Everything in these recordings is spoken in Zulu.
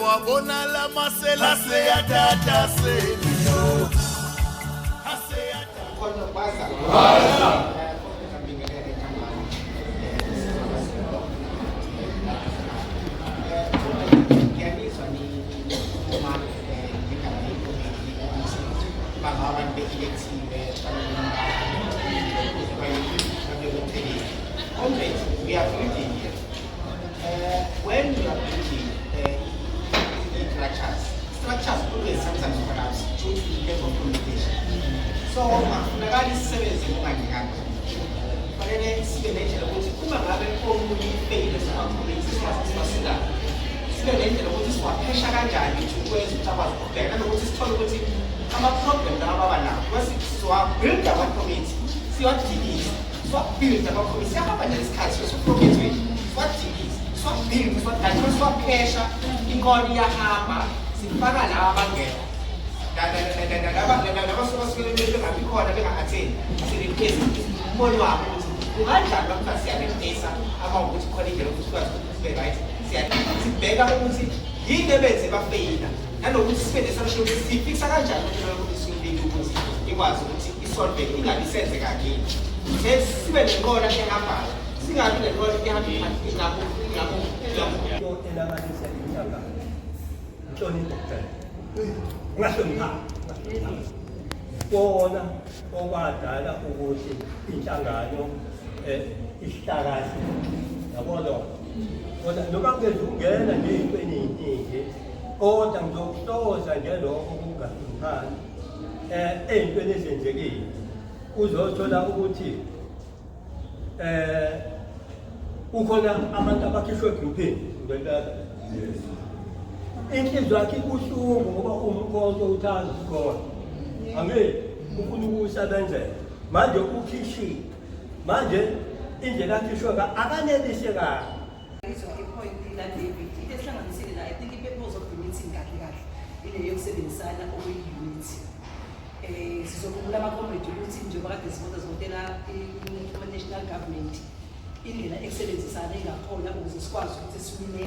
Uyawabona lamasela seyatata seliyo. Khona baza. Ngibingelele ntambama. Ngiyabizwa nikhuluma ngegama lekomiti ukuthi bangaba abantu be-elective babe. Comrades, we are building here. When you are building structures, structures always sometimes collapse due to lack of communication. So akufunakali sisebenze ngokungalingani. Kufanele sibe nendlela ukuthi uma ngabe omunye ifeyile siwa-committee siwasikayo, sibe nendlela ukuthi siwaphesha kanjani to ukwenza ukuthi akwazi ukubheka nanokuthi sithole ukuthi ama-problem lawa ababa nawo, because siwa-build ama-committee, siwadilize, siwa-build ama-committee, siyahamba nje isikhathi sokuphethweni, siwadilize, siwa-build, siwadilize, siwaphesha, inkolo iyahamba, sifaka laba abangekho laba basuke bengabi khona, benga-attend, si-replace. Umbono wabo ukuthi kunganjani bakuthiwa siya-replace ama ukuthi khona indlela yokuthi sikwazi ukuthi sibe right, sibheka ukuthi yini ebenze bafeyila nanokuthi sibe ne-solution ukuthi siyifixa kanjani ukuthi leyo ukuthi ukuthi ikwazi ukuthi isolveke, ingabi isenzeka again. Sibe nenqola ehambayo, singabi nenqola ehamba ingaku ingaku ingaku. Into elamanisa inhlangano inhlonipho kuphela. Ungahloniphanga kona okwadala ukuthi inhlangano ihlakahle, yabo lokho. Kodwa noma ngeze ungena nje ey'ntweni ey'ningi, kodwa ngizokuhloza nje lokho kungahloniphani ey'ntweni ezenzekile, uzothola ukuthi kukhona abantu abakhishwe egruphini ngempela. Inhliziyo yakhe ibuhlungu ngoba umkhonto uthanda isikole, angithi ufuna ukuwusebenzela, manje ukhishiwe, manje indlela akhishwe ka akanelisekanga. Izwa i-point la, David. Into esihlanganisile la, I think i-purpose of the meeting kahle kahle ile yokusebenzisana okuyi-unity. Sizokhumbula ama-comrade ukuthi njengoba kade sivota, sivotela ama-national government, indlela ekusebenzisana engakhona ukuze sikwazi ukuthi siwine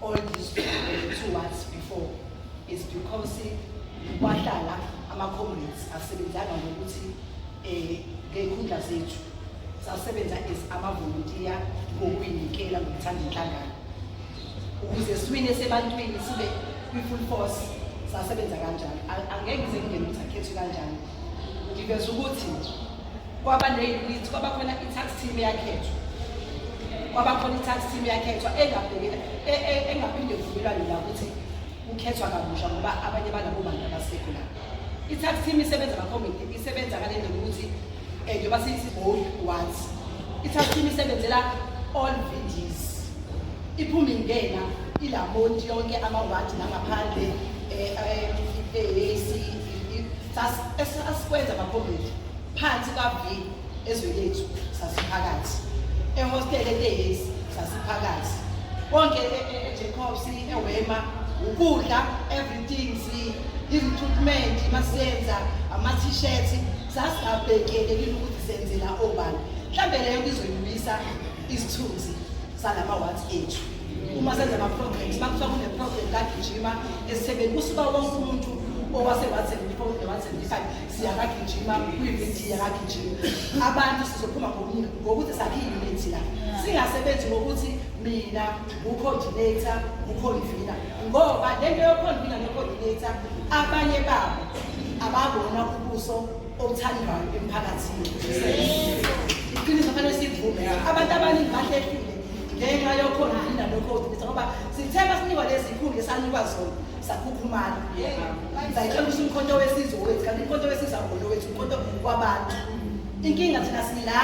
all these two wards before is because kwahlala ama-comrades asebenzanga ngokuthi ngey'khundla zethu, sasebenza as amavolontiya ngokuyinikela, ngokuthanda inhlangano ukuze siwine sebantwini, sibe kwi-full force. Sasebenza kanjani? Angeke ngize ngingene ukuthi akhethwe kanjani. Ngiveza ukuthi kwaba ne-unit, kwaba khona i-task team eyakhethwa, kwaba khona i-task team eyakhethwa engabhekela engaphinde kuvumelwane la ukuthi kukhethwa kabusha ngoba abanye balabo bantu abasekho la. I-task team isebenza amakomiti, isebenza ngale ndlela ukuthi njengoba sithi both wards, i-task team isebenzela all VDs, iphuma ingena ilamonti yonke amawadi nangaphandle e-AC. Asikwenza amakomiti phansi ka-V ezwe lethu, sasiphakathi ehostel eTehesi, sasiphakathi konke eJacobs, eWema, ukudla, everything, si i-recruitment masiyenza, ama-t-shirt, sasingabhekelelile ukuthi senzela obani. Mhlawumbe leyo izoyibuyisa isithunzi salama-wards ethu uma senza ama-programs. Uma kuthiwa kune-program kagijima esithebeni, kusuka wonke umuntu owase-ward 74 ne-ward 75, siyakagijima kwi-VD yakagijima. Abantu sizophuma ngokuningi ngokuthi sakhe i-unity la, singasebenzi ngokuthi mina u-coordinator, u-convener, ngoba lento yo-convener ne-coordinator abanye babo ababona ubuso obuthandwayo emphakathini. Iqiniso fanele sivume, abantu abaningi bahlehlile ngenxa yo-convener no-coordinator, ngoba sithe masinikwa lezi zikhundla esanikwa zona, sakhukhumala, sayitshela ukuthi umkhonto wesizwe wethu, kanti umkhonto wesizwe awuwona wethu, umkhonto wabantu. Inkinga thina sila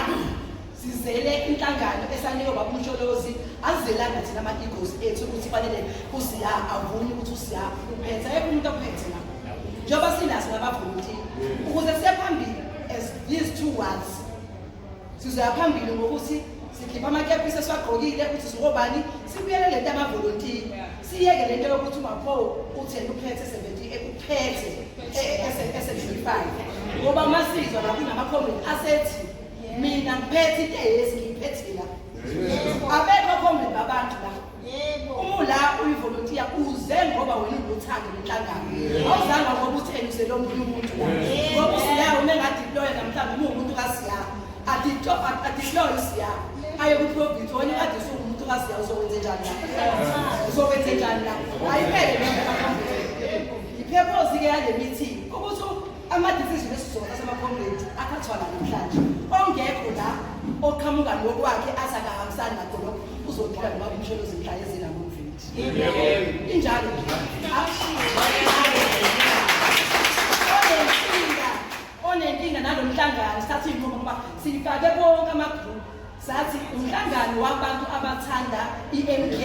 sizele inhlangano esanikwe baba uMsholozi, asizelanga thina ama-egos ethu ukuthi fanele usiya avume ukuthi usiya uphethe. Ayekho umuntu ophethe la njengoba sinaso nabavolontiya ukuze siye phambili as these two wards. Sizoya phambili ngokuthi sikhipha amakepisi esiwagqokile ukuthi singobani, sibuyele lento amavolontiya, siyeke lento yokuthi umapho uthena uphethe 70, uphethe e-75, ngoba masizwa la kunama-comment asethi mina ngiphethe into eyesi, ngiyiphethe la. Abekho comrade babantu la. Uma la uyivolontiya uze ngoba Awuzanga ngoba uthi enuzele omunye umuntu la. Ngoba uSiya uma engadeploya namhlanje uma uwumuntu kaSiya, adeploye uSiya aye kwi-province, wena kade usuwumuntu kaSiya uzokwenze njani la? Uzokwenze njani la? Ayiphele leyo i-purpose-ke yale meeting ukuthi ama-decision esizowathatha ama-comrades athathwa la namhlanje. Ongekho la oqhamuka nokwakhe athi akahambisani nakho lokho uzodlula noma uMsholozi mhla ezila ngomveti. Injalo nje. Onenkinga, onenkinga nalo mhlangano sithatha iy'nqumo ngoba siyifake bonke ama-group sathi umhlangano wabantu abathanda i-MK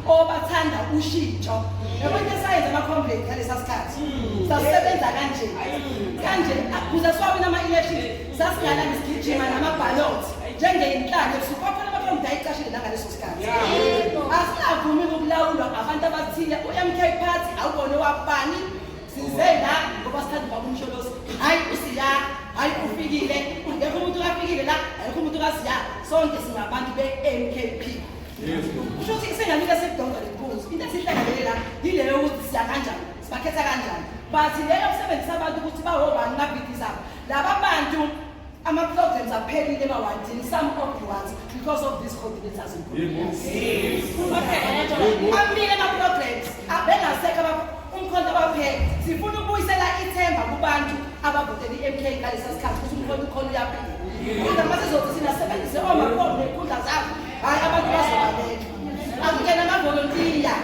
obathanda ushintsho. Yabo into esayenza ama-comrade ngalesa sikhathi sasisebenza kanje kanje kuze siwawina ama-elections, sasingalali sigijima nama-ballot njengeyinhlanga ebusuku. Kwakhona ama-comrade ayicashile nangaleso sikhathi. Asingavumi ukulawulwa abantu abathile. U-MK Party awubone wabani. Size la ngoba sithanda ubaba uMsholozi, hhayi uSiya, hhayi uFikile. Ungekho umuntu kaFikile la, ayikho umuntu kaSiya, sonke singabantu be-MKP. Kusho ukuthi singamile sikudonsa lenkunzi. Into esihlanganele la yileyo ukuthi siya kanjani, sibakhetha kanjani, but leyo kusebenzisa abantu ukuthi bawobani mabhidizabo laba bantu. Ama-programs aphelile emawadini, some of the ones, because of these coordinators and coordinators. Amile ama-programs abengasekho uMkhonto waphela. Sifuna ukubuyisela ithemba kubantu abavotela i-MK ngalesa sikhathi ukuthi uMkhonto ukhona, uyaphila. Kodwa uma sizothi sinasebenzise omakhona ney'khundla zabo, hhayi, abantu bazobaleka. Akungena amavolontiya.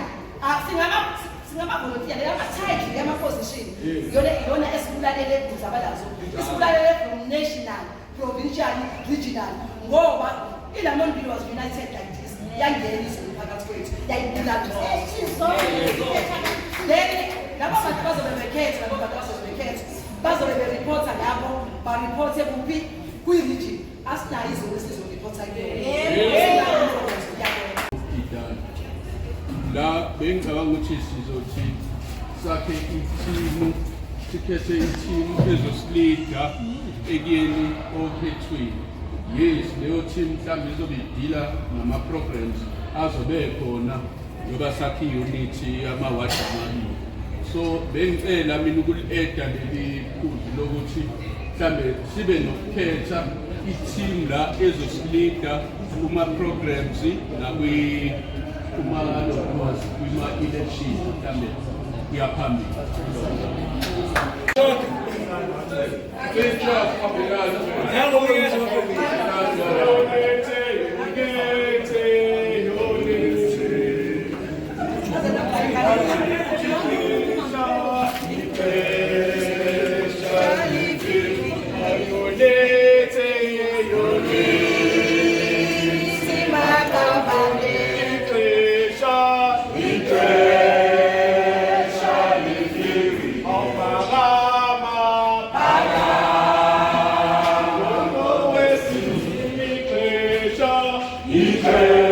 Singamavolontiya. Leyo ama-title yama-position iyona iyona esibulalele umzabalazo, isibulalele from national, provincial, regional, ngoba iLamontville was united like this. Yangena izulu phakathi kwethu, yayibulala. Then labo bantu bazobe bekhetha, labo bantu bazobe bekhetha, bazobe bereporta lapho, bareporte kuphi? Kwi-region. Asinayo izulu esizoripotha kuyona. Idala la bengicabanga ukuthi sizothi sakhe ithimu, sikhethe ithimu ezosilida ekuyeni okhethweni. Yes, leyo team mhlawumbe izobe idila ngama-programs azobe khona njengoba sakhe i-unit yamawadi amabili. So bengicela mina ukuli-eda leli phuzu lokuthi mhlambe sibe nokukhetha i-team la ezosilida kuma-programs nakwi kuma kwima-election mhlambe kuya phambili. Ixesha.